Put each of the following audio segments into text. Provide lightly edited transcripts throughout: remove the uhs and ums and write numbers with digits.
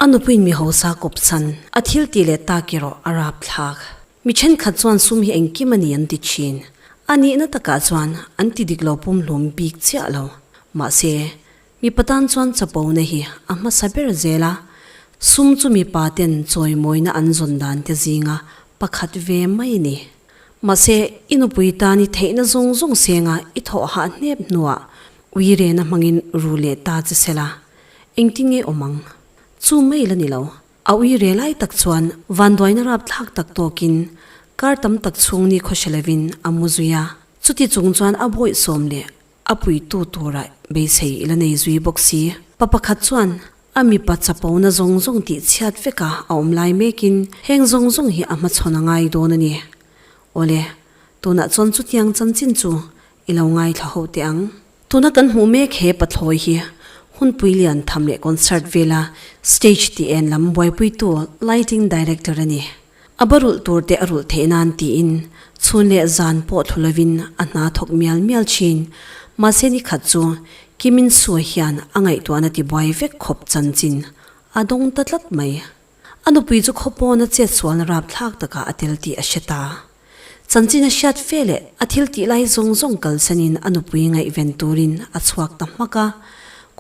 A nupuiin mi hausa kawp chhan a thil tih leh tak erawh a rapthlak. Mi thenkhat chuan sum hi engkim a ni an ti thin. A nihna takah chuan an ti dik lo pumhlum bik chiah lo. Mahse, mipa tan chuan chapona hi a hmasa ber zel a, sum chu mipa ten chawimawina an zawn dan te zinga pakhat ve mai a ni. Mahse, i nupui tan i theihna zawng zawng senga i thawh hah hnep hnuah uirena hmangin ru leh ta che sela, engtin nge awm ang? Chu mai la ni lo. A ui re lai tak chuan vanduaina rapthlak tak tawkin kar tam tak chhung ni khawhre lovin a mu zui a. Chuti chung chuan a bawihsawm leh a puitu tura beisei i la nei zui bawk si. Pa pakhat chuan a mipa chapona zawng zawng tih chhiat veka a awm lai mekin heng zawng zawng hi a hmachhawn a ngai dawn a ni. Awle, tunah chuan chutiang chanchin chu i lo ngaithla ho teh ang. Tuna kan hmuh mek he pathlawi hi hunpui lian tham leh concert vela stage tih en lam buaipuitu lighting director a ni. A ba rulh tur te a rulh theih nan tiin chhun leh zan pawh thlu lovin a hna thawk mial mial thin. Mahse ni khat chu Kimin Sue hian a ngaihtuahna tibuai vek khawp chanchin a dawng ta tlat mai. A nupui chu khawpawna chetsualna rapthlak takah a tel tih a hre ta. Chanchin a hriat fe leh a thil tih lai zawng zawng kalsanin a nupui ngaihven turin a chhuak ta hmak a,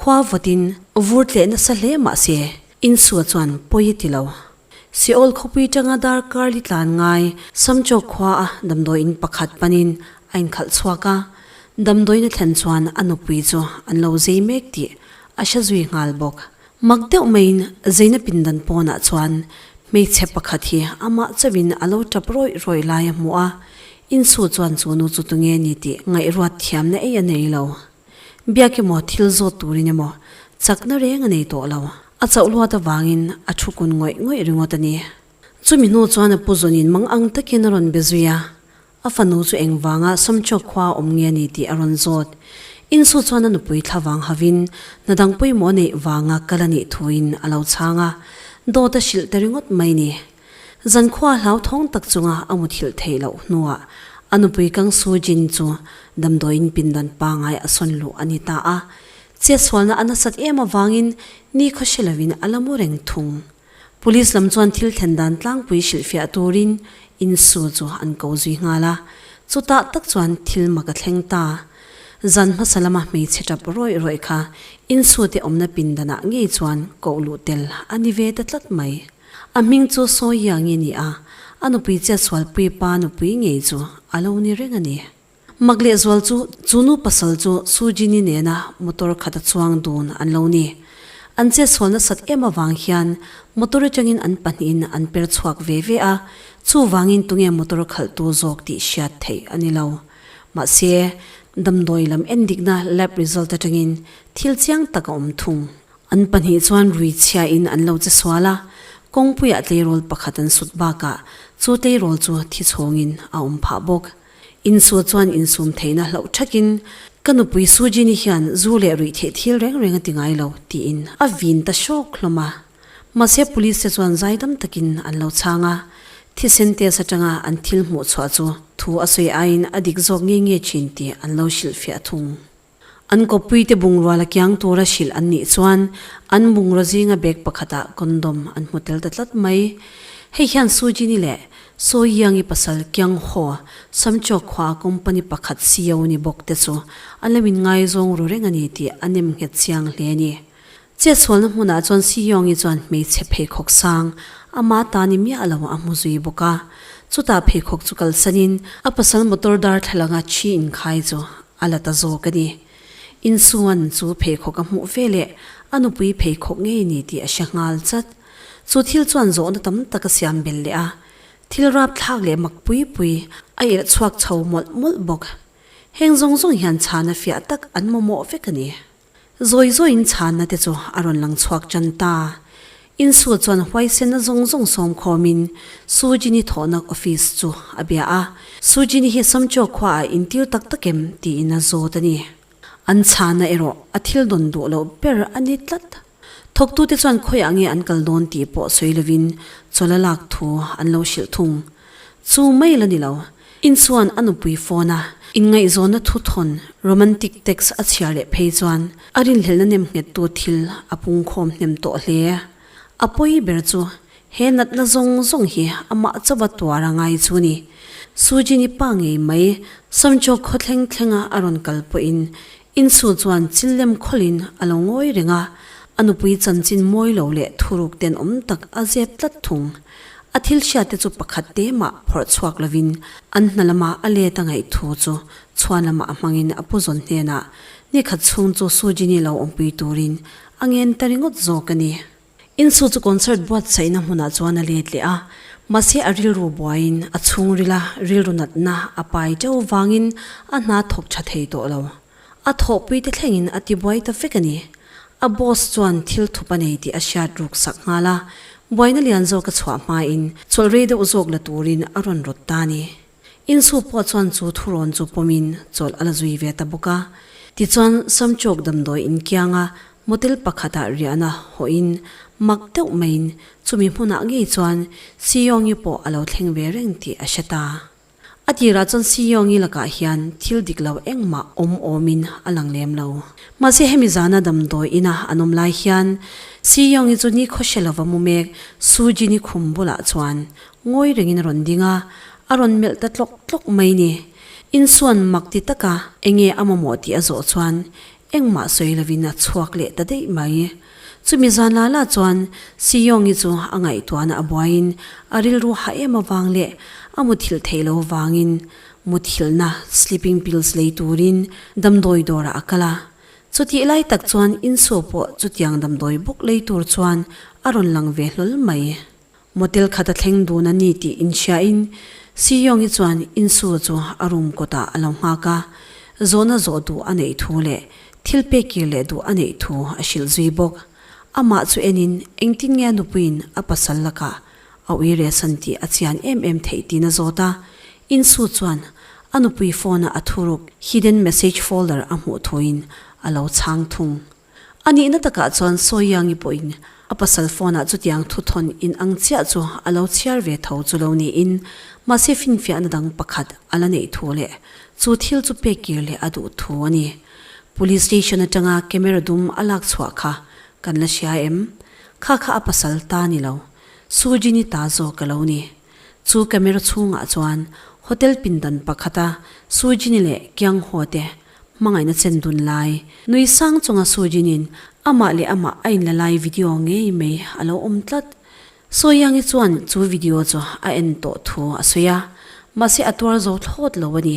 khua vawtin vur tleh nasa hle mah se Insua chuan pawi a ti lo. Seoul khawpui tanga darkar li tlan ngai Samchawk khua a damdawiin pakhat panin a inkhalh chhuak a, damdawiin a thlen chuan a nupui chu an lo zei mek tih a hre zui nghal bawk. Mak deuh maiin Zeina pindan pawnah chuan hmeichhe pakhat hi amah chauhin a lo tap rawih rawih lai a hmu a, insu chuan chu nu chu tunge ni tih ngaihruat thiamna ei a nei lo. Biak emaw thil zawt turin emaw chakna reng a nei tawh lo. A chauh luat avangin a thu kun ngawih ngawih ringawt a ni. Chumi hnu chuan a pu zawnin mang ang takin a rawn be zui a, A fanu chu engvanga Samchawk khua a awm nge a ni tih a rawn zawt. Insu chuan a nupui thlavang havin hna dang pawimawh neih vanga kal a nih thuin a lo chhang a, dawt a hrilh ta ringawt mai ni. Zankhua hlauthawng tak chunga a muthilh theih loh hnuah a nupui Kang Soo Jin chu damdawiin pindan pangai a sawn luh a ni ta a. Chetsualna a nasat em avangin ni khaw hre lovin a la mu reng thung. Police lam chuan thil thlen dan tlangpui hrilhfiah turin insu chu an ko zui nghal a, chutah tak chuan thil mak a thleng ta. Zan hmasa lama hmeichhe tap rawih rawih kha insu te awmna pindanah ngei chuan koh luh tel a ni ve ta tlat mai. A hming chu Sawi Yangi ni a, a nupui chetsualpui pa nupui ngei chu a lo ni reng a ni. Mak lehzual chu chu nu pasal chu Sujini nena motor khat a chuang dun an lo ni. An chetsual nasat em avang hian motor atangin an pahnihin an per chhuak ve ve a, chuvangin tunge motor khalhtu zawk tih hriat theih a ni lo. Mahse, damdawi lam endikna lab result atangin thil chiang tak a awm thung. An pahnih chuan rui chhiain an lo che sual a, kawngpuiah tleirawl pakhat an sut bakah chu tleirawl chu thi chhawngin a awm phah bawk. Insual chuan insum theihna hlauh thakin, Ka nupui Sujini hian zu leh ruih theih thil reng reng a ti ngai lo, tiin a vin ta hrawk hlawm a. Mahse police te chuan zaidam takin an lo chhang a, thisen test atanga an thil hmuh chhuah chu thu a sawi aiin a dik zawk nge nge thin tih an lo hrilhfiah thung. An kawppuite bungrual a kiang tura hrilh an nih chuan an bungraw zinga bag pakhatah condom an hmu tel ta tlat mai. Hei hian Sujini leh Soiyangi pasal Kyung Ho, Samchawk khua company pakhat ceo ni bawk te chu an lo inngaizawng ru reng a ni tih a nem nghet chiang hle a ni. Chetsualna hmunah chuan Siyongi chuan hmeichhe pheikhawk sang ama ta ni miah lo a hmu zui bawk a. Chutah pheikhawk chu kalsanin a pasal motor darthlalanga thi inkhai chu a la ta zawk a ni. Insuan chu pheikhawk a hmuh ve leh a nupui pheikhawk ngei ni tih a hre nghal chat. Chu thil chuan zawhna tam tak a siam belh leh a, thil rapthlak leh mak pui pui a irh chhuak chho mawlh mawlh bawk. Heng zawng zawng hian chhana fiah tak an mamawh vek a ni. Zawi zawiin chhanna te chu a rawn lang chhuak tan ta. Insu chuan huaisenna zawng zawng sawm khawmin Sujini thawhnak office chu a bia a. Sujini hi Samchaw khuaah intir tak tak em tiin a zawt a ni. An chhanna erawh a thil dawn duh loh ber a ni tlat. Thawktute chuan khawiah nge an kal dawn tih pawh sawi lovin chawlh a lak thu an lo hrilh thung. Chu mai la ni lo. In chuan a nupui phone a inngaihzawnna thu thawn romantic text a chhiar leh phei chuan a rinhlelhna nem nghettu thil a pungkhawm hnem tawh hle. A pawi ber chu he natna zawng zawng hi amah chauha tuar a ngai chu ni. Sujin-i pa ngei mai Samchawk khaw thleng thlenga a rawn kal pawhin Insu chuan chil lem khawlhin a lo ngawi reng a, a nupui chanchin mawi lo leh thuruk tenawm tak a zep tlat thung. A thil hriatte chu pakhat te mah phawrh chhuak lovin an hna lama a let a ngaih thu chu chhuan lamah a hmangin a pu zawn hnenah nikhat chhung chu Sujini lo awmpui turin a ngen ta ringawt zawk a ni. Insu chu concert buatsaihna hmunah chuan a let leh a, mahse a rilru buaiin a chhungrila rilru natna a pai teuh vangin a hna thawk tha thei tawh lo. A thawhpuite thlengin a tibuai ta vek a ni. A boss chuan thil thup a nei tih a hriat ruk sak nghal a, buaina lian zawk a chhuah hmain chawlh rei deuh zawk la turin a rawn rawt ta a ni. Insu pawh chuan chu thurawn chu pawmin chawlh a la zui ve ta bawk a. Tichuan Samchawk damdawi inkianga motel pakhatah riahna hawhin mak deuh maiin chumi hmunah ngei chuan Siyongi pawh a lo thleng ve reng tih a hre ta. A tirah chuan Siyongi lakah hian thil dik lo engmah awm awmin a lang lem lo. Mahse hemi zana damdawi ina an awm lai hian Siyongi chu ni khawhre lova mu mek Sujini khum bulah chuan ngawi rengin a rawn ding a, a rawn melh ta tlawk tlawk mai ni. Insuan mak ti taka enge a mamawh tih a zawh chuan engmah sawi lovin a chhuak leh ta daih mai. Chumi zan la la chuan Siyongi chu a ngaihtuahna a buaiin a rilru hah em avang leh a muthilh theih lo vangin muthilhna sleeping pills lei turin damdawi dawrah a kal a. Chutih lai tak chuan Insu pawh chutiang damdawi bawk lei tur chuan a rawn lang ve hlawl mai. Motel khat a thleng dun a ni tih inhriain Siyongi chuan Insu chu a room kawtah a lo nghak a, zawhna zawh duh a neih thu leh thil pek kir leh duh a neih thu a hrilh zui bawk. Amah chu enin engtin nge a nupuiin a pasal lakah a ui rehsan tih a chian em em theih tiin a zawt a, Insu chuan a nupui phone-a a thuruk hidden message folder a hmuh thuin a lo chhang thung. A nihna takah chuan Sawiangi pawhin a pasal phone-ah chutiang thuthawn in ang chiah chu a lo chhiar ve tho chu lo niin, mahse finfiahna dang pakhat a la neih thu leh chu thil chu pek kir leh a duh thu a ni. Police station atanga camera dum a lak chhuah kha kan la hria em? Kha kha a pasal ta ni lo, Sujini ta zawk a lo ni. Chu camera chhungah chuan hotel pindan pakhata Sujini leh Kyangho te Hmangaihna chen dun lai, nui sang chunga Sujinin amah leh amah a inla lai video ngei mai a lo awm tlat. Sawiangi chuan chu video chu a en tawh thu a sawi a, mahse a tuar zo thlawt lo a ni.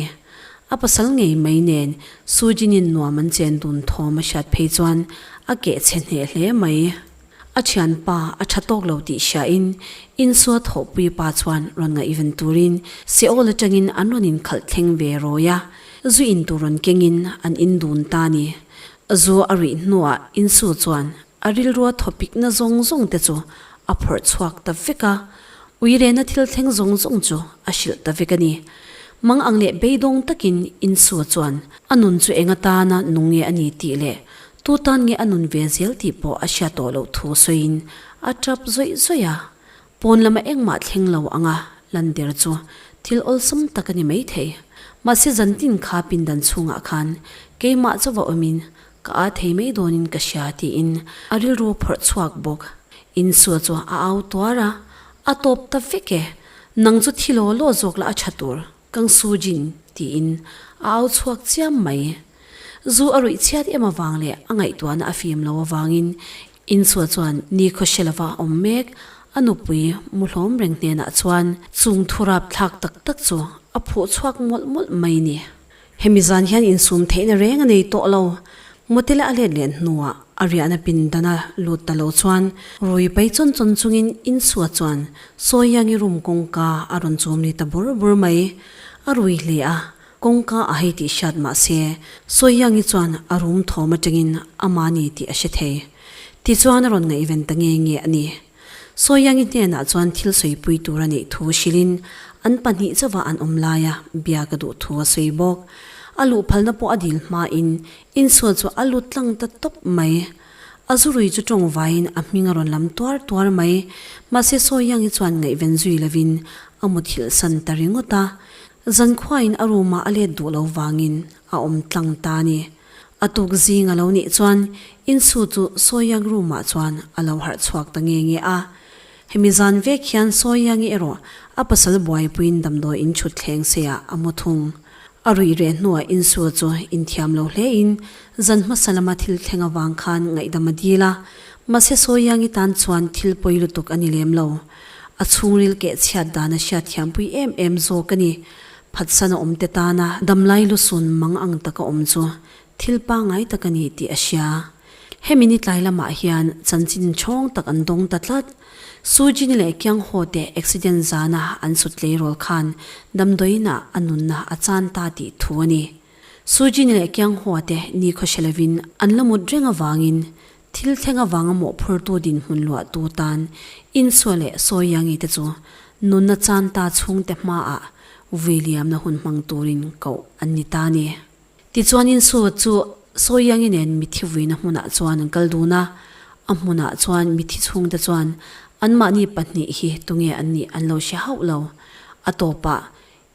A pasal ngei mai nen Sujinin nuam an chen dun thawm a hriat phei chuan a keh chhe hneh hle mai. A thianpa a tha tawk lo tih hriain Insua thawhpui pa chuan rawn ngaihven turin Seoul atangin an rawn inkhalh thleng ve rawi a, zu in tur rawn kengin an in dun ta ni. Zu a ruih hnuah Insu chuan a rilrua thawpikna zawng zawng te chu a phawrh chhuak ta vek a, uirena thil thleng zawng zawng chu a hrilh ta vek a ni. Mang ang leh beidawng takin Insu chuan a nun chu eng atana nung nge a ni tih leh Tu tan nge a nun ve zel tih pawh a hria tawh loh thu sawiin a tap zawih zawih a. Pawn lama engmah thleng lo anga lan der chu thil awlsam tak a ni maithei. Mahse zantin kha pindan chhungah khan keimah chauva awmin ka aa thei mai dawnin ka hria tiin a rilru phawrh chhuak bawk. Insua chu a au tuar a, A tawp ta vek e, nang chu thi law law zawk la a tha tur. Kang Su Jin tiin a au chhuak chiam mai. Zu a ruih chhiat em avang leh a ngaihtuahna a fim lo avangin Insua chuan ni khawhre lova awm mek a nupui muhlawm reng hnenah chuan chung thu rap thlak tak tak chu a phuh chhuak mawlh mawlh mai ni. Hemi zan hian insum theihna reng a nei tawh lo. Motela a let leh hnuah a riahna pindana lut ta lo chuan rui pai chawn chawn chungin Insua chuan Sawiangi room kawngka a rawn chum ni ta bur bur mai. A rui hle a, kawngka a hei tih hriat mah se Sawiangi chuan a room thawm atangin ama ni tih a hre thei. Tichuan a rawn ngaihven ta nge nge a ni. Sawiangi hnenah chuan thil sawipui tur a neih thu hrilhin an pahnih chauha an awm laia bia ka duh thu a sawi bawk. A luh phalna pawh a dil hmain insual chu a lut tlang ta tawp mai. A zurui chu tawng vaiin a hming a rawn lam tuar tuar mai. Mahse Sawiangi chuan ngaihven zui lovin a muthilh san ta ringawt a. Zankhuain a room-ah a let duh lo vangin a awm tlang ta a ni. A tuk zing a lo nih chuan Insu chu Sawiang room ah chuan a lo harh chhuak ta nge nge a. Hemi zan vek hian Sawiangi erawh a pasal buaipuiin damdawi in chhut thleng se ah a mu thung. A ruih reh hnuah Insu chu inthiam lo hlein zan hmasa lama thil thleng avang khan ngaihdam a dil a, mahse Sawiangi tan chuan thil pawi lutuk a ni lem lo. A chhungril keh chhiat dan a hriatthiampui em em zawk a ni. Phatsan a awmte tana damlai lusun mang ang taka awm chu thil pangngai tak a ni tih a hria. Hemi ni tlai lamah hian chanchin chhawng tak an dawng ta tlat. Sujini leh Kyangho te accident zana an sut tleirawl khan damdawiinah a nunna a chan ta tih thu a ni. Sujini leh Kyangho te nikhaw hre lovin an la mut reng avangin thil thleng avanga mawhphurtu dinhmun luahtu tan Insua leh Sawiyangi te chu nunna chan ta chhungte hmaah vui liamna hun hmang turin koh an ni ta a ni. Tichuan Insua chu Sawiyangi nen mithi vuina hmunah chuan an kal dun a, a hmunah chuan mithi chhungte chuan anmahni pahnih hi tunge an nih an lo hre hauh lo. A tawpah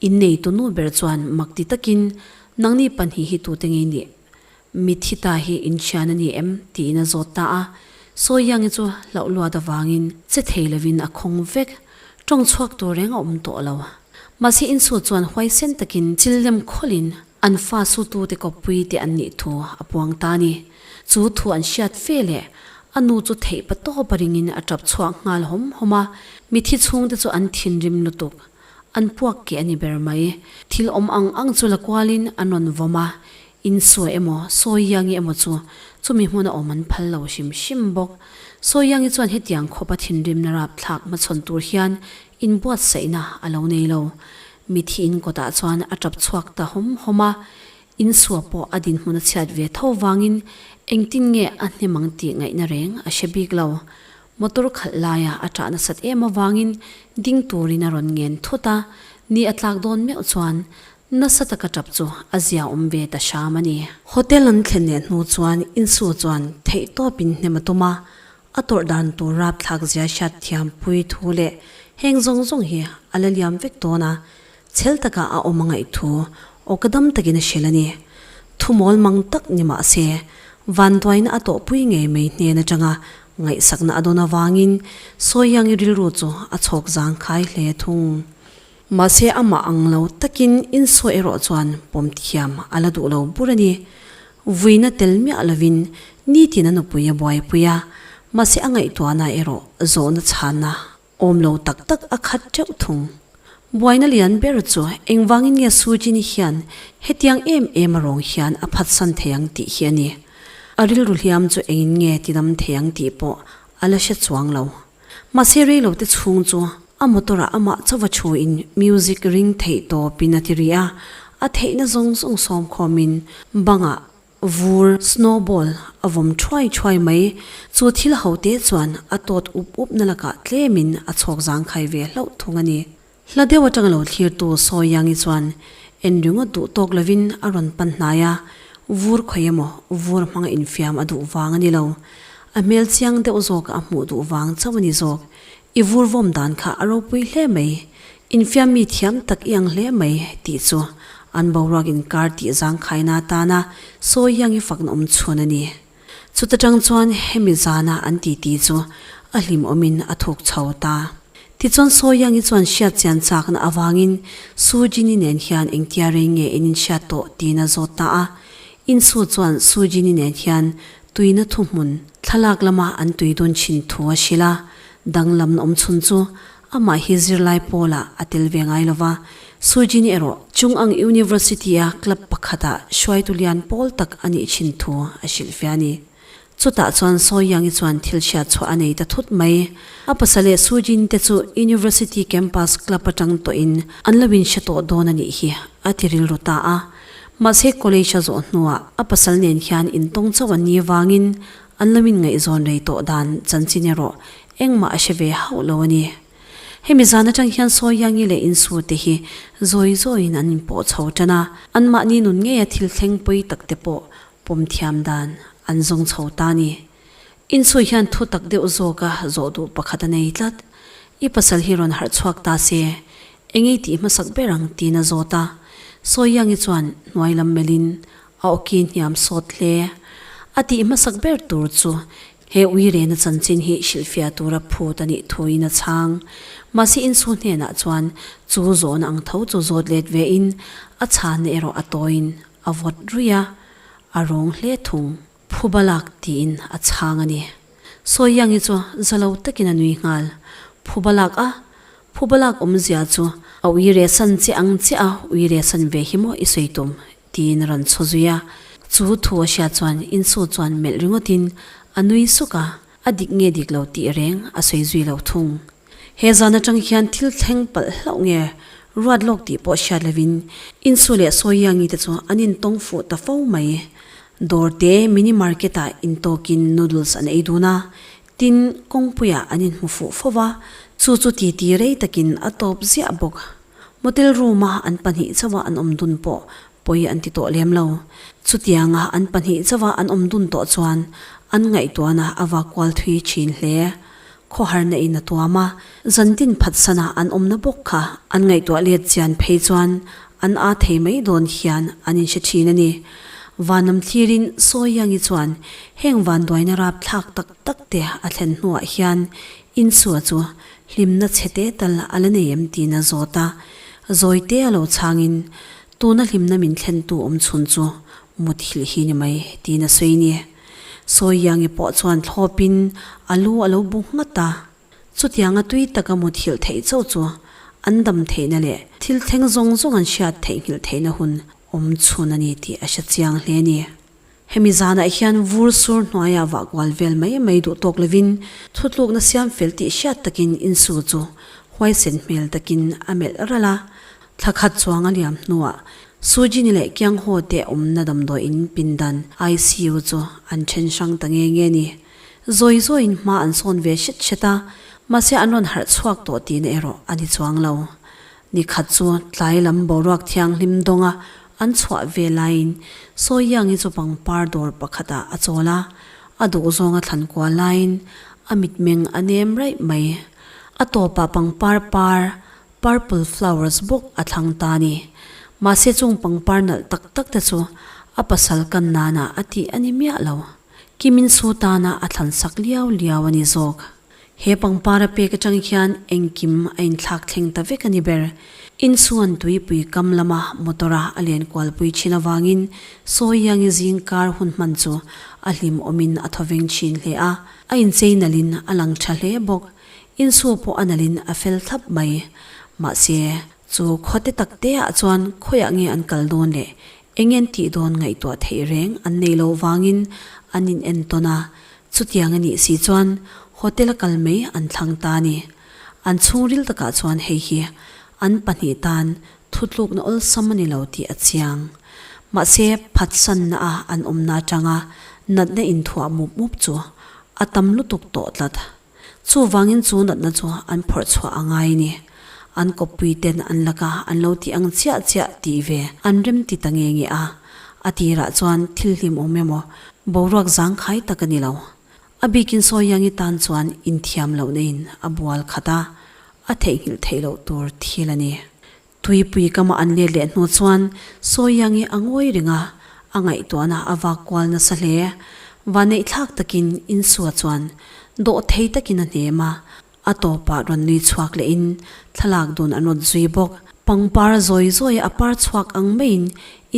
Inneitu nu ber chuan mak ti takin, Nangni pahnih hi tute ngei nih? Mithi ta hi inthian a ni em? tiin a zawt ta a. Sawiyangi chu hlauh luat avangin che thei lovin a khawng vek. Tawng chhuak tur reng a awm tawh lo. Mahse insu chuan huaisen takin chil lem khawlhin an fa sutute kawppui te an nih thu a puang ta a ni. Chu thu an hriat fe leh a nu chu theih pa tawp a ringin a tap chhuak nghal hawm hawm a. Mithi chhungte chu an thinrim lutuk. An puak keh a ni ber mai. Thil awm ang ang chu la kualin an rawn vawm a, insuai emaw, Sawiyangi emaw chu chumi hmuna awm an phal lo hrim hrim bawk. Sawiyangi chuan hetiang khawpa thinrimna rapthlak hmachhawn tur hian inbuatsaihna a lo nei lo. Mithi in kawtah chuan a tap chhuak ta hawm hawm a, insua pawh a dinhmun a chhiat ve tho vangin engtin nge a hnem ang tih ngaihna reng a hre bik lo. Motor khalh laia a ṭah nasat em avangin ding turin a rawn ngen thut a, ni a tlak dawn meuh chuan nasa taka ṭap chu a zia awm ve ta hram a ni. Hotel an thlen leh hnu chuan Insu chuan theih tawpin hnem a tum a, a tawrh dan tur rapthlak zia hriat thiam pui thu leh heng zawng zawng hi a la liam vek dawn a, chhel taka a awm a ngaih thu aw ka dam takin a hrilh a ni. Thu mawl mang tak ni mah se, vanduaina a tawhpui ngei mai hnen atanga Ngaihsakna a dawn avangin Sawiyangi rilru chu a chhawk zangkhai hle thung. Mahse amah ang lo takin insawi erawh chuan pawm thiam a la duh lo bur a ni. Vuina tel miah lovin nitin a nupui a buaipui a, mahse a ngaihtuahna erawh zawhna chhanna awm lo tak tak a khat teuh thung. Buaina lian ber chu engvangin nge Sujini hian hetiang em em a rawng hian a phatsan thei ang tih hi a ni. A rilru hliam chu engin nge tidam thei ang tih pawh a la hre chuang lo. Mahse reilote chhung chu a motor ah amah chauva thuin music ring theih tawpin a ti rih a, a theihna zawng zawng sawmkhawmin bangah Vur, snowball, a vawm thuai thuai mai. Chu thil ho te chuan a tawt up up na lakah tlemin a chhawk zangkhai ve hlauh thung a ni. Hla deuh atanga lo thlirtu Sawiyangi chuan en ringawt duh tawk lovin a rawn pan hnai a, vur khawi emaw vur hmanga infiam a duh vang a ni lo. A hmel chiang deuh zawka a hmuh duh vang chauh a ni zawk. I vur vawm dan kha a ropui hle mai. Infiam mi thiam tak i ang hle mai tih chu an boruak inkar tih zangkhaina atana sawi hiang i fakna awm chhun a ni. Chuta tang chuan hemi zana an titi chu a hlimawmin a thuk chho ta. Tichuan Sawiyangi chuan hriat chian chakna avangin Sujini nen hian engtia rei nge in inhriat tawh tiin a zawt ta a. Insu chuan Sujini nen hian Tuina thuhmun, thlalak lama an tui dun thin thu a hrilh a, danglamna awm chhun chu amah hi zirlai pawlah a tel ve ngai lo va, Sujin erawh chung ang University-a club pakhatah hruaitu lian pawl tak a nih thin thu a hrilh fia a ni. Chutah chuan Sawiyangi chuan thil hriat chhuah a nei ta thut mai. A pasal leh Sujin te chu University campus club atang tawhin an lo inhre tawh dawn a nih hi a ti rilru ta a. Mahse college a zawh hnuah a pasal nen hian intawng chauh an nih vangin an lo inngaihzawn rei tawh dan chanchin erawh engmah a hre ve hauh lo a ni. Hemi zan atang hian Sawiyangi leh Insu te hi zawi zawiin an inpawh chho tan a, anmahni nun ngeia thil thleng pawi tak te pawh pawm thiam dan an zawng chho ta a ni. Insu hian thu tak deuh zawka zawh duh pakhat a nei tlat. I pasal hi rawn harh chhuak ta se, Engei tih hmasak ber ang tiin a zawt a. Sawiyangi chuan hnuai lam melhin A awki hniam sawt hle. A tih hmasak ber tur chu he uirena chanchin hi hrilhfiah tura phut a nih thuin a chhang. Mahse Insu hnenah chuan chu zawhna ang tho chu zawt let vein a chhanna erawh a tawiin a vawt ruih a, a rawng hle thung. Phuba lak tiin a chhang a ni. Sawiyangi chu za lo takin a nui nghal. Phuba lak a? Phuba lak awmzia chu a uire san che ang chiah a uire san ve hi maw i sawi tum? tiin a rawn chhu zui a. Chu thu a hriat chuan Insu chuan melh ringawtin a nui suk a, a dik nge dik lo tih reng a sawi zui lo thung. He zan atang hian thil thleng palh hlauh nge ruat lawk tih pawh hriat lovin Insu leh Sawiyangi te chu an intawng fuh ta fo mai. Dawr te mini market ah intawkin noodles an ei dun a, tin kawngpuiah an inhmu fuh fo va, chu chu titi rei takin a tawp ziah bawk. Motel room a an pahnih chauha an awm dun pawh pawi an ti tawh lem lo. Chutianga an pahnih chauha an awm dun tawh chuan an ngaihtuahna a va kual thui thin hle. Khawharna in a tuam a, zantin phatsana an awmna bawk kha an ngaihtuah let chian phei chuan an aa thei mai dawn hian an inhre thin a ni. Vanam thlirin Sawiyangi chuan heng vanduaina rapthlak tak tak te a thlen hnuah hian Insua chu hlimna chhe te tal a la nei em tiin a zawt a, zawite a lo chhangin tuna hlimna min thlentu awm chhun chu muthilh hi ni mai tiin a sawi ni. Sawiyangi pawh chuan thlawpin a lu a lo bu nghat a, chutianga tui taka muthilh theih chauh chu an dam theihna leh thil thleng zawng zawng an hriat theihnghilh theihna hun awm chhun a ni tih a hre chiang hle a ni. Hemi zanah hian vur sur hnuaia vah kual vel mai mai duh tawk lovin thutlukna siam fel tih hriat takin Insu chu huaisen hmel takin a melh ralh a. Thla khat chuang a liam hnuah Sujini leh Kianghaw te awmna damdawiin pindan ICU chu an then hrang ta nge nge ni. Zawi zawiin hma an sawn ve hret hret a, mahse an rawn harh chhuak tawh tihna erawh a ni chuang lo. Ni khat chu tlai lam boruak thianghlim dawnga an chhuah ve laiin Sawiyangi chu pangpar dawr pakhatah a chawl a, a duhzawng a thlan kual laiin a mitmeng a nem raih mai. A tawpah pangpar par, purple flowers, bawk a thlang ta a ni. Mahse chung pangpar nalh tak tak te chu a pasal kan nanah a tih a ni miah lo. Kimin su tana a thlan sak liau liau a ni zawk. He pangpar a pek atang hian engkim a inthlak thleng ta vek a ni ber. Inchuan tuipui kam lama motor a a len kualpui thin avangin Sawiyangi zing kar hun hman chu a hlim awmin a thawveng thin hle a, a inchei nalhin a lang tha hle bawk. Insu pawh a nalhin a fel thlap mai. Mahse, chu khawte tak te ah chuan khawiah nge an kal dawn leh eng en tih dawn ngaihtuah theih reng an nei loh vangin an in entawn a, Chutiang a nih si chuan hotel a kal mai an thlang ta a ni. An chhungril takah chuan hei hi an pahnih tan thutlukna awlsam a ni lo tih a chiang. Mahse, phatsanna a an awmna atanga natna inthuah mup mup chu a tam lutuk tawh tlat. Chuvangin chu natna chu an phawrh chhuah a ngai a ni. An kawppui ten an laka an lo tih ang chiah chiah tih ve an rem ti ta nge nge a. A tirah chuan thil hlim awm emaw boruak zangkhai tak a ni lo. A bikin Sawiyangi tan chuan inthiam lohna in a bual khat a, a theihnghilh theih loh tur thil a ni. Tuipui kama an let leh hnu chuan Sawiyangi a ngawi reng a, a ngaihtuahna a vak kual nasa hle. Vaneihthlak takin Insua chuan dawh thei takin a hnem a, a tawpah rawn nui chhuak lehin thlalak dun an rawn zui bawk. Pangpar zawi zawi a par chhuak ang maiin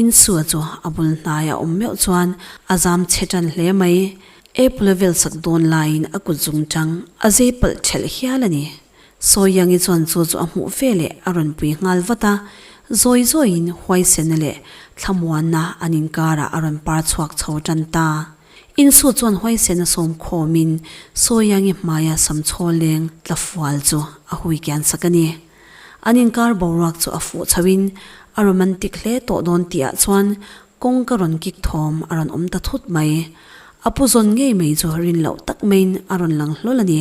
Insua chu a bul hnai a awm meuh chuan a zam chhe tan hle mai. Apple a vel sak dawn laiin a kut zungchang a zei palh thelh hial a ni. Sawiyangi chuan chu chu a hmuh ve leh a rawn pui nghal vat a, zawi zawiin huaisena leh thlamuanna an inkarah a rawn par chhuak chho tan ta. Insu chuan huaisena sawm khawmin Sawiyangi hmaia samchhaw leng tla fual chu a hui kian sak a ni. An inkar boruak chu a fuh chhoin a romantic hle tawh dawn tihah chuan kawngka rawn kik thawm a rawn awm ta thut mai. A pu zawn ngei mai chu rin loh tak maiin a rawn lang hlawl a ni.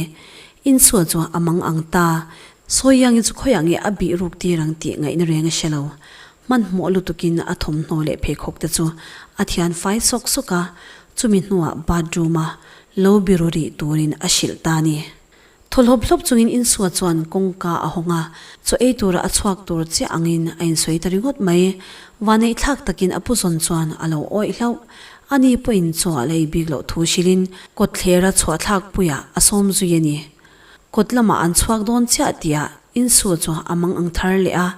Insual chu a mang ang ta. Sawiyangi chu khawiah nge a bih ruk tir ang tih ngaihna reng a hre lo. Hmanhmawh lutukin a thawmhnaw leh pheikhawk te chu a thian fai sawk sawk a, chumi hnuah bathroom-a lo biru rih turin a hrilh ta a ni. Thaw hlawp hlawp chungin Insua chuan kawngka a hawng a, chaw ei tura a chhuak tur chiah angin a insawi ta ringawt mai. Vaneihthlak takin a pu zawn chuan a lo awih hlauh. Ani pawhin chaw a la ei bik loh thu hrilhin kawtthlera chhuahthlak puiah a sawm zui a ni. Kawt lamah an chhuak dawn chiah tihah Insua chu a mang ang thar leh a,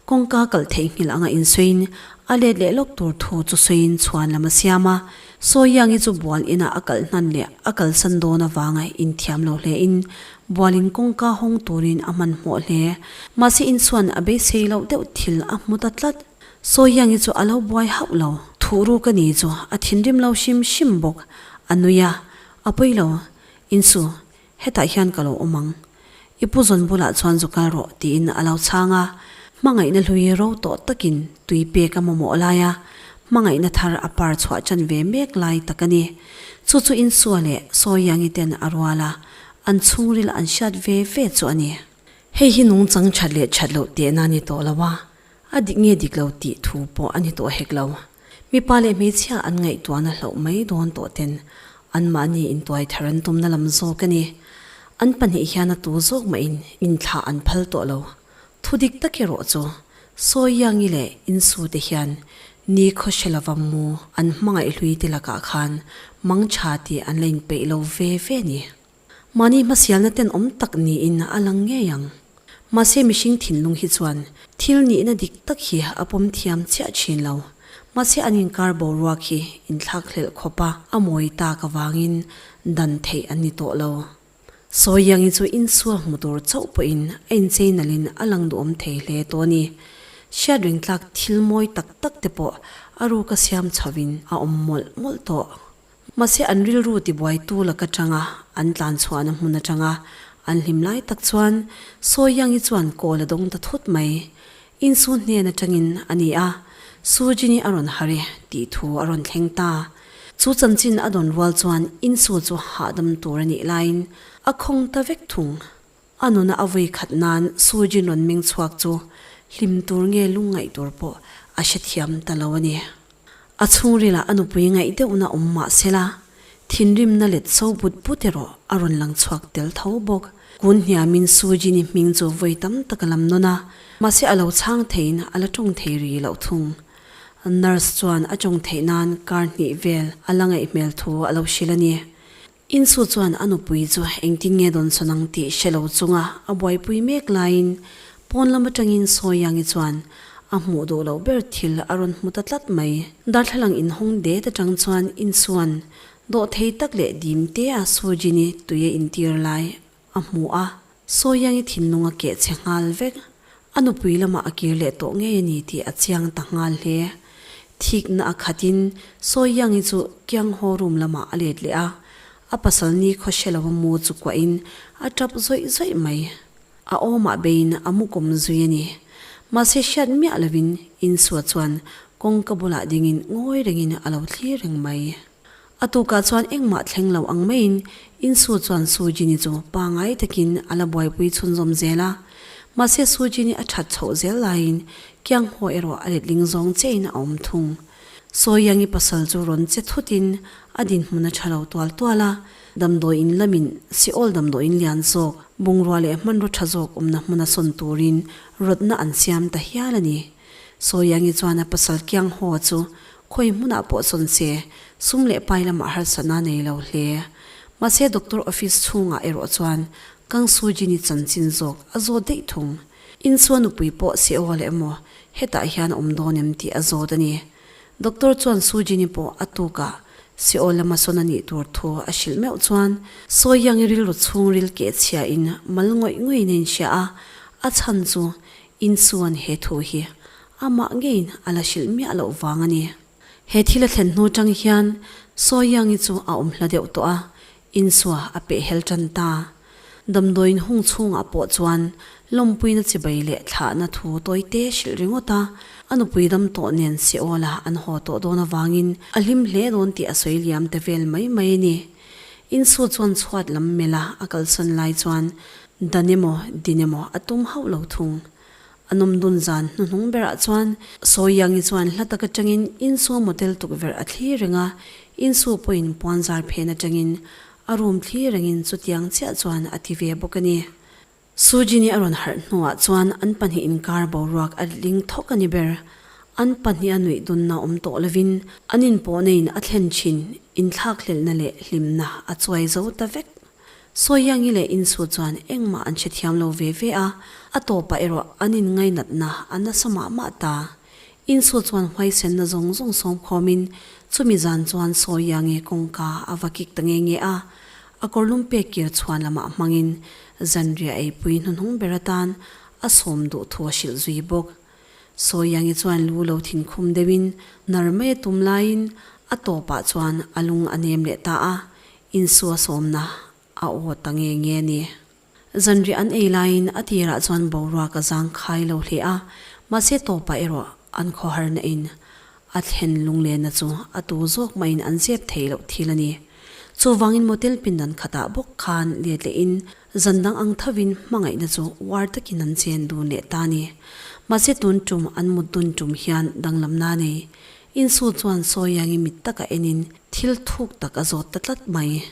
kawngka kalh theihnghilh anga insawiin a let leh lawk tur thu chu sawiin chhuan lam a siam a. Sawi Yangi chu bual inah a kalh hnan leh a kalsan dawn avanga inthiam lo hlein bualin kawngka hawng turin a hmanhmawh hle. Mahse insuan a beisei loh deuh thil a hmu ta tlat. Sawi Yangi chu a lo buai hauh lo. Thuh ruk a ni chu a thinrim lo hrim hrim bawk. A nui a, a pawi lo. Insu, Hetah hian ka lo awm ang. I pu zawn bulah chuan zu kal rawh tiin a lo chhang a. Hmangaihna hlui ro tawh takin tui pek a mamawh lai a, hmangaihna thar a par chhuah chan ve mek lai tak a ni. Chu chu Insua leh Sawiangi ten a rual a, an chhungril an hriat ve ve chu a ni. Hei hi nungchang that leh that loh tehna a ni tawh lo a, a dik nge dik lo tih thu pawh a ni tawh hek lo. Mipa leh hmeichhia an ngaihtuahna hlauh mai dawn tawh ten anmahni intuai thar an tumna lam zawk a ni. An pahnih hian a tu zawk mahin inthlah an phal tawh lo. Thu dik tak erawh chu Sawiangi leh Insute hian ni khaw hre lova mu an hmangaih hlui te lakah khan mangtha tih an la inpeih lo ve ve a ni. Mahni hmasialna tenawm tak niin a lang ngei ang. Mahse mihring thinlung hi chuan thil nihna dik tak hi a pawm thiam chiah thin lo. Mahse an inkar boruak hi inthlak hlelh khawpa a mawi tak avangin dan theih an ni tawh lo. Sawiangi chu insual hmu tur chauh pawhin a inchei nalhin a lang duhawm thei hle tawh a ni. Hriat reng tlak thil mawi tak tak te pawh a ruka siam chhovin a awm mawlh mawlh tawh. Mahse an rilru tibuaitu lak atanga an tlan chhuahna hmun atanga an hlim lai tak chuan Sawi Yangi chuan kawl a dawng ta thut mai. Insu hnen atangin a ni a, Sujini a rawn har e tih thu a rawn thleng ta. Chu chanchin a dawn rual chuan Insu chu hahdam tur a nih laiin a khawng ta vek thung. A nuna a vui khat nan Sujin rawn meng chhuak chu hlim tur nge lungngaih tur pawh a hrethiam ta lo a ni. A chhungrilah a nupui ngaih deuhna awm mah sela, thinrimna let so but but erawh a rawn lang chhuak tel tho bawk. Kun hniamin Sujini hming chu vawi tam tak a lam nawn a, mahse a lo chhang theiin a la tawng thei ri loh thung. Nurse chuan a tawng theih nan kar hnih vel a la ngaih hmel thu a lo hrilh a ni. Insu chuan a nupui chu engtin nge dawn sawn ang tih hre lo chunga a buaipui mek laiin pawn lam atangin Sawiangi chuan a hmuh duh loh ber thil a rawn hmu ta tlat mai. Darthlalang inhawng det atang chuan Insuan dawhthei tak leh dim te a Sujini tui a intir lai a hmu a, Sawiangi thinlung a keh chhe nghal vek. A nupui lamah a kir leh tawh ngei a ni tih a chiang ta nghal hle. Thikna a khatin Sawiangi chu Kianghaw room lamah a let leh a, a pasal ni khaw hre lova mu chu kuahin a tap zawih zawih mai. A awmah beiin a mu kawm zui a ni. Mahse hriat miah lovin Insua chuan kawngka bulah dingin ngawi rengin a lo thlir reng mai. A tukah chuan engmah thleng lo ang maiin Insu chuan Sujini chu pangai takin a la buaipui chhunzawm zel a. Mahse Sujini a that chhoh zel laiin Kianghaw erawh a letling zawng chiahin a awm thung. Sawiangi pasal chu rawn che thutin a dinhmun a tha lo tual tual a, damdawiin lamin Seoul damdawiin lian zawk, bungrua leh hmanraw tha zawk awmna hmuna sawn turin rawtna an siam ta hial a ni. Sawiangi chuan a pasal Kianghaw chu Khawi hmunah pawh sawn se, sum leh pai lamah harsatna a nei lo hle. Mahse doctor office chhungah erawh chuan Kang Soo Jin-i chanchin zawk a zawt daih thung. Insua nupui pawh Seoul emaw hetah hian a awm dawn em tih a zawt a ni. Doctor chuan Soo Jin-i pawh a tukah Seoul lama sawn a nih tur thu a hrilh meuh chuan Soo Yang-i rilru chhungril keh chhiain mal ngawih ngawih in a inhria a, a chhan chu Insuan he thu hi Amah ngeiin a la hrilh miah loh vang a ni. He thil a thlen hnu tang hian Sawiangi chu a awm hla deuh tawh a, insua a peh hel tan ta. Damdawiin hung chhungah pawh chuan lawmpuina chibai leh thlahna thu tawite hrilh ringawt a, a nupui dam tawh nen Seola an haw tawh dawn avangin a hlim hle dawn tih a sawi liam ta vel mai mai a ni. Insu chuan chhuat lam melh a a kalsawn lai chuan dan emaw din emaw a tum hauh lo thung. A nawm dun zan hnuhnung berah chuan Sawiangi chuan hla tak atangin Insu motel tukverh a thlir reng a, Insu pawhin puan zar phen atangin A room thlir rengin chutiang chiah chuan a ti ve bawk a ni. Sujini a rawn harh hnuah chuan an pahnih inkar boruak a ling thawk a ni ber. An pahniha nuih dunna awm tawh lovin an inpawhna in a thlen thin inthlakhlelhna leh hlimna a chuai zo ta vek. Sawiangi leh Insu chuan engmah an hrethiam lo ve ve a, a tawpah erawh an inngainatna a nasa mah mah ta. Insu chuan huaisenna zawng zawng sawm khawmin chumi zan chuan Sawiangi kawngka a va kik ta nge nge a, a kawrlum pek kir chhuan lamah hmangin zanriah eipui hnuhnung ber atan a sawm duh thu a hrilh zui bawk. Sawiangi chuan lu lo thinkhum deuhin nar mai a tum laiin a tawpah chuan a lung a nem leh ta a, Insua sawmna a aw ta nge nge a ni. Zanriah an ei laiin a tirah chuan boruak a zang khai lo hle a, mahse tawpah erawh an khawharna in a thlen lunglenna chu a tu zawk mahin an zep thei loh thil a ni. Chuvangin motel pindan khatah bawk khan let lehin zan dang ang thovin hmangaihna chu uar takin an chen dun leh ta a ni. Mahse tun tum an mut dun tum hian danglamna a nei. Insu chuan Sawiangi mit taka enin thil thuk tak a zawt ta tlat mai.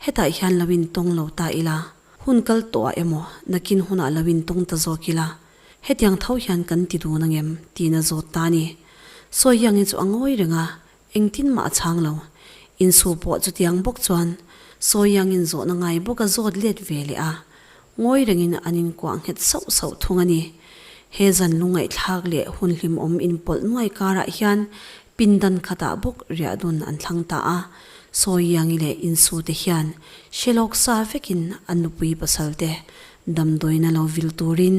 Hetah hian lo intawng lo ta ila, hun kal tawh ah emaw nakin hunah lo intawng ta zawk ila, hetiang tho hian kan ti dun angem tiin a zawt ta a ni. Sawiangi chu a ngawi reng a, engtin mah a chhang lo. Insu pawh chutiang bawk chuan Sawiangin zawhna ngai bawk a zawt let ve leh a, Ngawi rengin an inkuah nghet sauh sauh thung a ni. He zan lungngaihthlak leh hun hlimawm inpawlh nuai karah hian pindan khatah bawk riahdun an thlang ta a. Sawiangi leh Insute hian hrelawk sa vekin an nupui pasalte damdawiina lo vil turin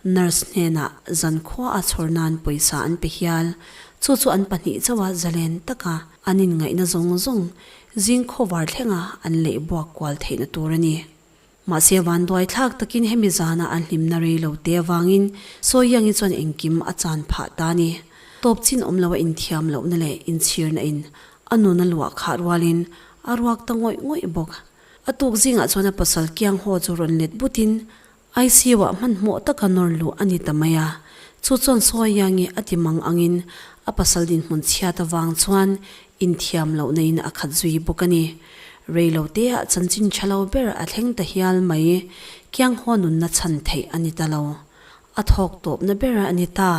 nurse hnenah zankhua a chhawr nan pawisa an pe hial. Chu chu an pahnih chauha zalen taka an inngaihna zawng zawng zing khawvar thlenga an leih buak kual theihna tur a ni. Mahse vanduai thlak takin hemi zana an hlimna rei lo te avangin Sawiangi chuan engkim a chan phah ta a ni. Tawp chin awm loa inthiam lohna leh inchhirna in a nun a luah khah rualin a ruak ta ngawih ngawih bawk. A tuk zingah chuan a pasal kiang haw chu rawn let butin ICU ah hmanhmawh taka nawr luh a ni ta mai a. Chu chuan Sawiangi a ti mang angin a pasal dinhmun chhiat avang chuan inthiam lohna in a khat zui bawk a ni. Rei lo te ah chanchin tha lo ber a thleng ta hial mai, kiang haw nunna chhan theih a ni ta lo. A thawk tawpna ber a ni ta.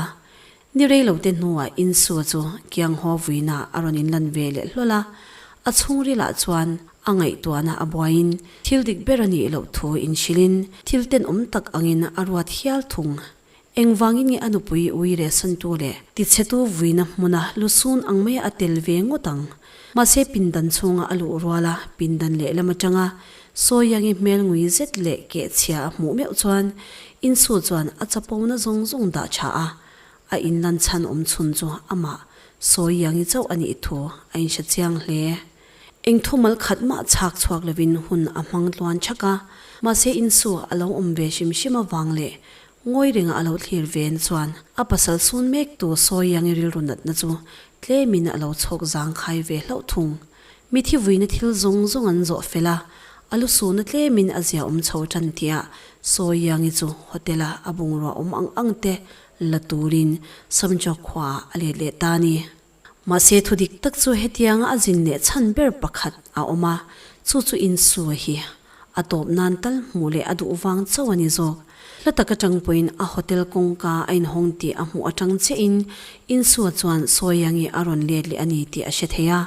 Ni rei lo te hnuah Insua chu kiang haw vuina a rawn inlan ve leh hlawl a, a chhungril ah chuan a ngaihtuahna a buaiin thil dik ber a nih loh thu inhrilhin thil tenawm tak angin a ruat hial thung. Engvangin nge a nupui ui rehsantu leh tichhetu vuina hmuna lusun ang maia a tel ve ngawt ang? Mahse pindan chhunga a luh ruala pindan lehlam atanga Sawiangi hmel ngui zet leh kehchhia a hmuh meuh chuan Insu chuan a chapona zawng zawng dah tha a, a inlan chhan awm chhun chu amah Sawiangi chauh a nih thu a inhre chiang hle. Eng thumal khat mah chhak chhuak lovin hun a hmang tluan chhak a, mahse Insu a lo awm ve hrim hrim avang leh Ngawi ringah a lo thlir ven chuan a pasal sun mek tu Sawiangi rilru natna chu tlemin a lo chhawk zangkhai ve hlauh thung. Mithi vuina thil zawng zawng an zawh fel a, a lu suna tlemin a zia awm chho tan tihah Sawiangi chu hotel-a a bungrua awm ang ang te la turin Samchawk khuaah a let leh ta a ni. Mahse thu dik tak chu hetianga a zin leh chhan ber pakhat a awm a, chu chu Insua hi a tawp nan tal hmuh leh a duh vang chauh a ni zawk. Hla tak atang pawhin a hotel kawngka a inhawng tih a hmuh atang chiahin Insua chuan Sawiangi a rawn let leh a ni tih a hre thei a.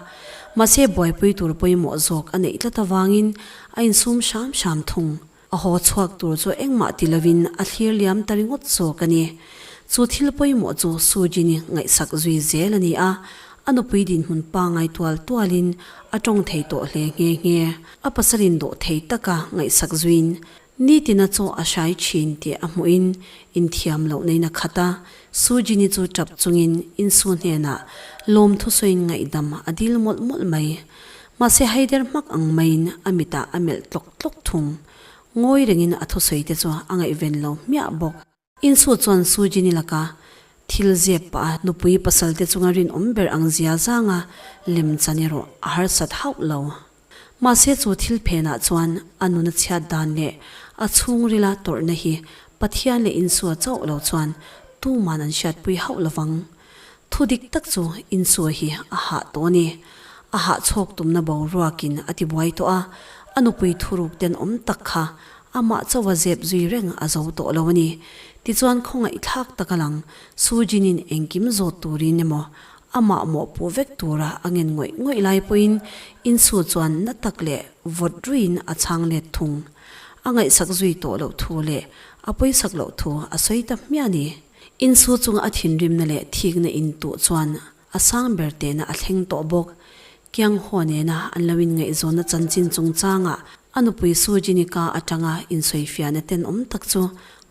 Mahse buaipui tur pawimawh zawk a neih tlat avangin a insum hram hram thung. A haw chhuak tur chu engmah ti lovin a thlir liam ta ringawt zawk a ni. Chu thil pawimawh chu Sujini ngaihsak zui zel a ni a, a nupui dinhmun pangai tual tualin a tawng thei tawh hle nghe nghe. A pasalin dawh thei taka ngaihsak zuiin nitina chaw a hrai thin tih a hmuhin inthiam loh neiin a khat a, Sujini chu tap chungin Insu hnenah lawmthusawiin ngaihdam a dil mawlh mawlh mai. Mahse Haider hmak ang maiin a mitah a melh tlawk tlawk thung. Ngawi rengin a thusawi te chu a ngaihven lo hmiah bawk. Insu chuan Sujini laka thil zep pah a nupui pasal te chunga rinawm ber ang zia zanga lem chan erawh a harsat hauh lo. Mahse chu thil phenah chuan a nuna chhiat dan leh a chhungrila tawrhna hi Pathian leh Insua chauh lo chuan tuman an hriatpui hauh lovang. Thu dik tak chu Insua hi a hah tawh a ni. A hah chhawk tumna boruakin a tibuai tawh a. A nupui thuruk tenawm tak kha amah chauha zep zui reng a zo tawh lo a ni. Tichuan khawngaihthlak tak a lang, Sujin-in engkim zawt turin emaw amah mawhpuh vek tura a ngen ngawih ngawih lai pawhin Insu chuan na tak leh vawt ruiin a chhang let thung. A ngaihsak zui tawh loh thu leh a pawisak loh thu a sawi ta hmiah a ni. Insu chunga a thinrimna leh thikna intuh chuan a sang ber tehna a thleng tawh bawk. Kiang Ho nena an lo inngaihzawnna chanchin chungchangah a nupui Su Jinika atanga insawifiahna tenawm tak chu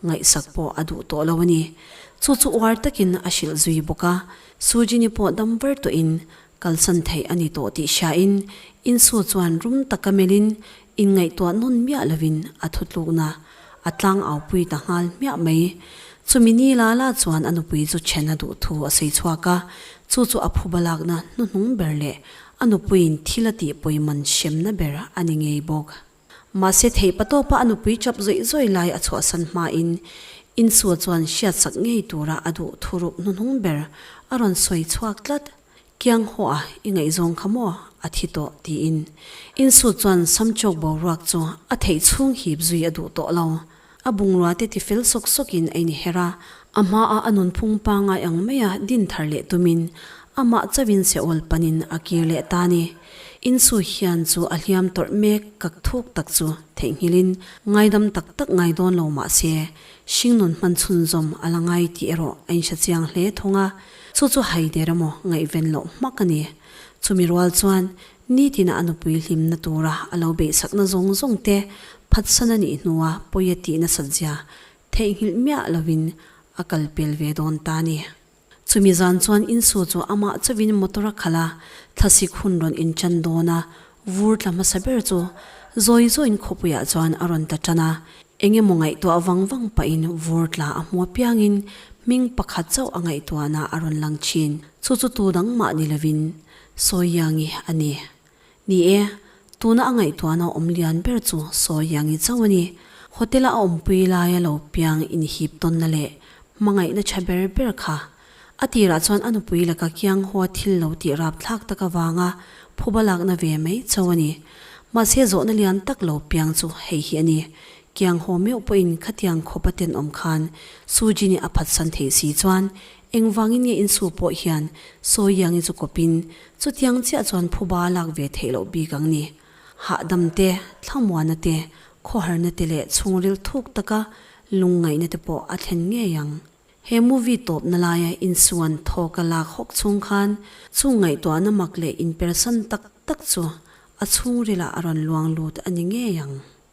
ngaihsak pawh a duh tawh lo a ni. Chu chu uar takin a hrilh zui bawk a, Su Jini pawh dam var tawhin kalsan theih a ni tawh tih hriain Insu chuan rum taka melhin inngaihtuah nawn miah lovin a thutlukna a tlang aupui ta nghal hmiah mai. Chumi ni la la chuan a nupui chu then a duh thu a sawi chhuak a, chu chu a phuba lakna hnuhnung ber leh a nupuiin thil a tih pawiman hremna ber a ni ngei bawk. Mahse theih patawpa a nupui chap zawih zawih lai a chhuahsan hmain Insua chuan hriatsak ngei tura a duh thuruk hnuhnung ber a rawn sawi chhuak tlat. Kiang haw a, i ngaihzawng kha maw? A thi tawh, tiin. Insut chuan Samchawk boruak chu a theih chhung hip zui a duh tawh lo. A bungrua te ti fel sawk sawkin a inher a, a hmaah a nunphung pangngai ang maia din thar leh tumin amah chauhin Seol panin a kir leh ta ni. Insu hian chu a hliam tawrh mek kak thuk tak chu theihnghilhin ngaidam tak tak ngai dawn lo mah se, hringnun hman chhunzawm a la ngai tih erawh a inhre chiang hle thung a. Chu chu haider emaw ngaihven loh hmak a ni. Chumi rual chuan nitina a nupui hlimna tura a lo beihsakna zawng zawng te phatsan a nih hnua pawi a tih nasat zia theihnghilh miah lovin a kal pel ve dawn ta a ni. Chumi zan chuan Insu chu amah chauhin motor a khalh a, thlasik hun rawn inchan dawn a, vur tla hmasa ber chu zawi zawiin khawpuiah chuan a rawn ta tan a. Eng emaw ngaihtuah vang vang pahin vur tla a hmu apiangin hming pakhat chauh a ngaihtuahna a rawn lang thin. Chu chu tu dang mah ni lovin Sawiangi a ni. Ni e, tuna a ngaihtuahna awm lian ber chu Sawiangi chauh a ni. Hotel-a a awmpui laia lo piang inhip tawnna leh hmangaihna tha ber ber kha a tirah chuan a nupui laka kiang haw thil lo tih rapthlak tak avanga phuba lakna ve mai chauh a ni. Mahse zawhna lian tak lo piang chu hei hi a ni. Kiang haw meuh pawhin khatiang khawpa tenawm khan Sujini a phatsan theih si chuan engvangin nge insu pawh hian Sawiangi chu kawpin chutiang chiah chuan phuba lak ve theih loh bik ang ni. Hahdam te, thlamuana te, khawharna te leh chhungril thuk taka lungngaihna te pawh a thlen ngei ang. He movie tawpna laia insuan thawk a lak hawk chhung khan chung ngaihtuahna mak leh inpersan tak tak chu a chhungrilah a rawn luang lut a ni ngei ang.